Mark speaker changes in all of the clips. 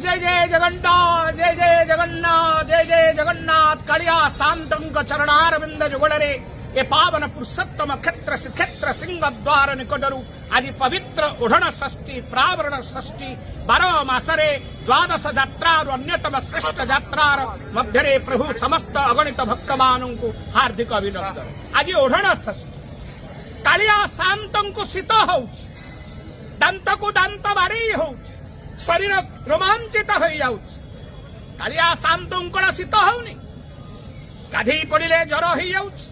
Speaker 1: ଜୟ ଜୟ ଜଗନ୍ନାଥ, ଜୟ ଜୟ ଜଗନ୍ନାଥ, ଜୟ ଜୟ ଜଗନ୍ନାଥ। କାଳିଆ ସାଆନ୍ତଙ୍କ ଚରଣାରବିନ୍ଦ ଯୁଗଳରେ ଏ ପାବନ ପୁରୁଷୋତ୍ତମ କ୍ଷେତ୍ର ଶ୍ରୀକ୍ଷେତ୍ର ସିଂହଦ୍ୱାର ନିକଟରୁ ଆଜି ପବିତ୍ର ଓଢ଼ଣ ଷଷ୍ଠୀ, ପ୍ରାବରଣ ଷଷ୍ଠୀ, 12 ମାସରେ ଦ୍ୱାଦଶ ଯାତ୍ରାରୁ ଅନ୍ୟତମ ଶ୍ରେଷ୍ଠ ଯାତ୍ରାର ମଧ୍ୟରେ ପ୍ରଭୁ ସମସ୍ତ ଅଗଣିତ ଭକ୍ତମାନଙ୍କୁ ହାର୍ଦ୍ଦିକ ଅଭିନନ୍ଦନ। ଆଜି ଓଢ଼ଣ ଷଷ୍ଠୀ। କାଳିଆ ସାଆନ୍ତଙ୍କୁ ଶୀତ ହଉଛି, ଦାନ୍ତକୁ ଦାନ୍ତ ବାଡେଇ ହଉଛି, ଶରୀର ରୋମାଞ୍ଚିତ ହେଇଯାଉଛି। କାଳିଆ ସାଆନ୍ତଙ୍କର ଶୀତ ହଉନି? ଗାଧେଇ ପଡ଼ିଲେ ଜର ହେଇଯାଉଛି,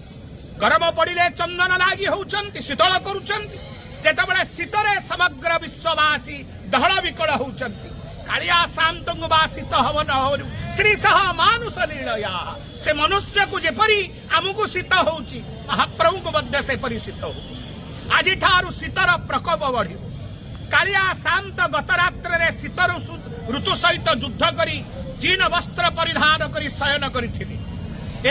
Speaker 1: ଗରମ ପଡ଼ିଲେ ଚନ୍ଦନ ଲାଗି ହଉଛନ୍ତି, ଶୀତଳ କରୁଛନ୍ତି। ଯେତେବେଳେ ଶୀତରେ ସମଗ୍ର ବିଶ୍ୱବାସୀ ଡହଳ ବିକଳ ହଉଛନ୍ତି, କାଳିଆ ସାଆନ୍ତଙ୍କୁ ବା ଶୀତ ହବ ନ ହଉ? ଶ୍ରୀ ସହ ମାନୁଷ ଲୀଳୟା, ସେ ମନୁଷ୍ୟକୁ ଯେପରି ଆମକୁ ଶୀତ ହଉଛି, ମହାପ୍ରଭୁଙ୍କୁ ମଧ୍ୟ ସେପରି ଶୀତ ହଉଛି। ଆଜିଠାରୁ ଶୀତର ପ୍ରକୋପ ବଢିବ। କାଳିଆ ସାଆନ୍ତ ଗତ ରାତ୍ରରେ ଶୀତ ଋତୁ ସହିତ ଯୁଦ୍ଧ କରି ଜୀର୍ଣ୍ଣ ବସ୍ତ୍ର ପରିଧାନ କରି ଶୟନ କରିଥିଲେ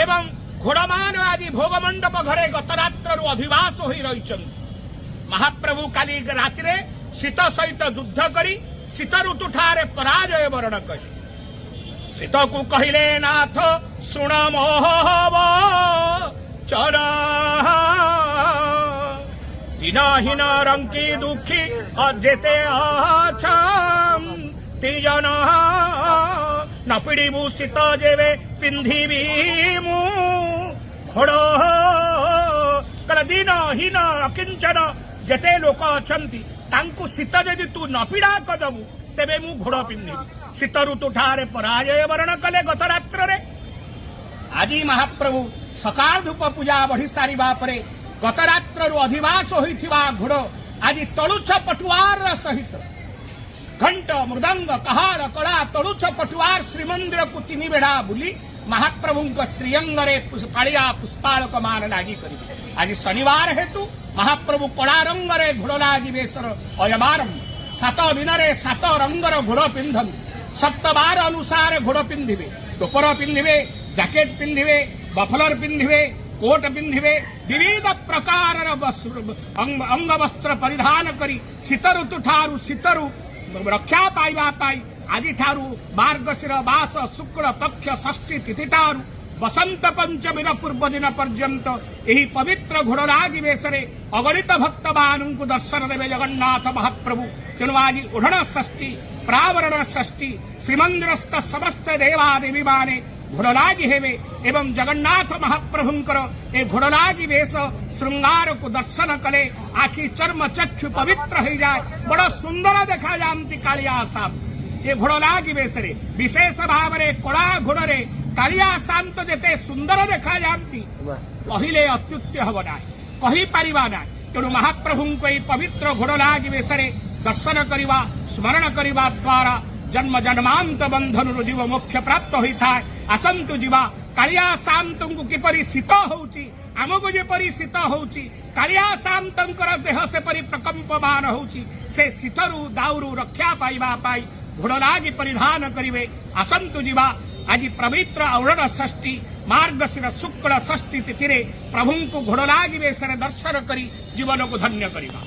Speaker 1: ଏବଂ ଘୋଡ଼ମାନ ଆଜି ଭୋଗମଣ୍ଡପ ଘରେ ଗତ ରାତ୍ରରୁ ଅଧିବାସ ହୋଇ ରହିଛନ୍ତି। ମହାପ୍ରଭୁ କାଲି ରାତିରେ ଶୀତ ସହିତ ଯୁଦ୍ଧ କରି ଶୀତ ଋତୁ ଠାରେ ପରାଜୟ ବରଣ କଲେ। ଶୀତକୁ କହିଲେ, ନାଥ ଶୁଣ ମୋହ ବଚନ, ଦୀନହୀନ ରଙ୍କି ଦୁଃଖୀ ଯେତେ ଅଛନ୍ତି ଜନ, ନ ପିଡ଼ିବୁ ଶୀତ ଯେବେ ପିନ୍ଧିବି ମୁଁ ଘୋଡ଼। କହିଲା, ଦୀନ ହୀନ ଅକିଞ୍ଚନ ଯେତେ ଲୋକ ଅଛନ୍ତି, ତାଙ୍କୁ ଶୀତ ଯଦି ତୁ ନ ପୀଡ଼ା କରିଦବୁ, ତେବେ ମୁଁ ଘୋଡ଼ ପିନ୍ଧିବି। ଶୀତ ଋତୁ ଠାରେ ପରାଜୟ ବରଣ କଲେ ଗତ ରାତ୍ରରେ। ଆଜି ମହାପ୍ରଭୁ ସକାଳ ଧୂପ ପୂଜା ବଢି ସାରିବା ପରେ ଗତ ରାତ୍ରରୁ ଅଧିବାସ ହୋଇଥିବା ଘୋଡ଼ ଆଜି ତଳୁଛ ପଟୁଆରର ସହିତ ଘଣ୍ଟ, ମୃଦଙ୍ଗ, କହାଳ, କଳା, ତଳୁଛ ପଟୁଆର ଶ୍ରୀମନ୍ଦିରକୁ ତିନି ବେଢା ବୁଲି ମହାପ୍ରଭୁଙ୍କ ଶ୍ରୀଅଙ୍ଗରେ ପାଳିଆ ପୁଷ୍ପାଳକ ମାନ ଲାଗି କରିବେ। ଆଜି ଶନିବାର ହେତୁ ମହାପ୍ରଭୁ କଳା ରଙ୍ଗରେ ଘୋଡ଼ ଲାଗି ବେଶର ଅୟମାରମ୍ଭ। 7 ଦିନରେ 7 ରଙ୍ଗର ଘୋଡ଼ ପିନ୍ଧନ୍ତି। ସପ୍ତବାର ଅନୁସାରେ ଘୋଡ଼ ପିନ୍ଧିବେ, ଟୋପର ପିନ୍ଧିବେ, ଜ୍ୟାକେଟ ପିନ୍ଧିବେ, ମଫଲର ପିନ୍ଧିବେ, କୋଟ ପିନ୍ଧିବେ, ବିବିଧ ପ୍ରକାରର ଅଙ୍ଗବସ୍ତ୍ର ପରିଧାନ କରି ଶୀତ ଋତୁ ଠାରୁ ଶୀତରୁ ରକ୍ଷା ପାଇବା ପାଇଁ ଆଜିଠାରୁ ମାର୍ଗଶିର ମାସ ଶୁକ୍ଳ ପକ୍ଷ ଷଷ୍ଠୀ ତିଥିଠାରୁ ବସନ୍ତ ପଞ୍ଚମୀର ପୂର୍ବ ଦିନ ପର୍ଯ୍ୟନ୍ତ ଏହି ପବିତ୍ର ଘୋଡ଼ଲାଗି ବେଶରେ ଅଗଣିତ ଭକ୍ତମାନଙ୍କୁ ଦର୍ଶନ ଦେବେ ଜଗନ୍ନାଥ ମହାପ୍ରଭୁ। ତେଣୁ ଆଜି ଓଢ଼ଣ ଷଷ୍ଠୀ, ପ୍ରାବରଣ ଷଷ୍ଠୀ, ଶ୍ରୀମନ୍ଦିରସ୍ଥ ସମସ୍ତ ଦେବାଦେବୀମାନେ ଘୋଡ଼ଲାଗି ହେବେ ଏବଂ ଜଗନ୍ନାଥ ମହାପ୍ରଭୁଙ୍କର ଏ ଘୋଡ଼ଲାଗି ବେଶ ଶୃଙ୍ଗାରକୁ ଦର୍ଶନ କଲେ ଆଖି ଚର୍ମ ଚକ୍ଷୁ ପବିତ୍ର ହେଇଯାଏ। ବଡ଼ ସୁନ୍ଦର ଦେଖାଯାଆନ୍ତି କାଳିଆ ସାଆନ୍ତ ଏ ଘୋଡ଼ଲାଗି ବେଶରେ। ବିଶେଷ ଭାବରେ କଳା ଘୋଡ଼ରେ କାଳିଆ ସାଆନ୍ତ ଯେତେ ସୁନ୍ଦର ଦେଖାଯାଆନ୍ତି, କହିଲେ ଅତ୍ୟୁକ୍ତି ହେବ ନାହିଁ, କହିପାରିବା ନାହିଁ। ତେଣୁ ମହାପ୍ରଭୁଙ୍କ ଏହି ପବିତ୍ର ଘୋଡ଼ଲାଗି ବେଶରେ ଦର୍ଶନ କରିବା, ସ୍ମରଣ କରିବା ଦ୍ୱାରା ଜନ୍ମ ଜନ୍ମାନ୍ତ ବନ୍ଧନରୁ ଜୀବ ମୋକ୍ଷ ପ୍ରାପ୍ତ ହୋଇଥାଏ। ଆସନ୍ତୁ ଯିବା, କାଳିଆ ସାଆନ୍ତଙ୍କୁ କିପରି ଶୀତ ହଉଛି, ଆମକୁ ଯେପରି ଶୀତ ହଉଛି, କାଳିଆ ସାଆନ୍ତଙ୍କର ଦେହ ସେପରି ପ୍ରକମ୍ପମାନ ହଉଛି। ସେ ଶୀତରୁ ଦାଉରୁ ରକ୍ଷା ପାଇବା ପାଇଁ ଘୋଡ଼ଲାଗି ପରିଧାନ କରିବେ। ଆସନ୍ତୁ ଯିବା, ଆଜି ପବିତ୍ର ଔଢ଼ଣ ଷଷ୍ଠୀ, ମାର୍ଗଶିର ଶୁକ୍ଳ ଷଷ୍ଠୀ ତିଥିରେ ପ୍ରଭୁଙ୍କୁ ଘୋଡ଼ଲାଗି ବେଶରେ ଦର୍ଶନ କରି ଜୀବନକୁ ଧନ୍ୟ କରିବା।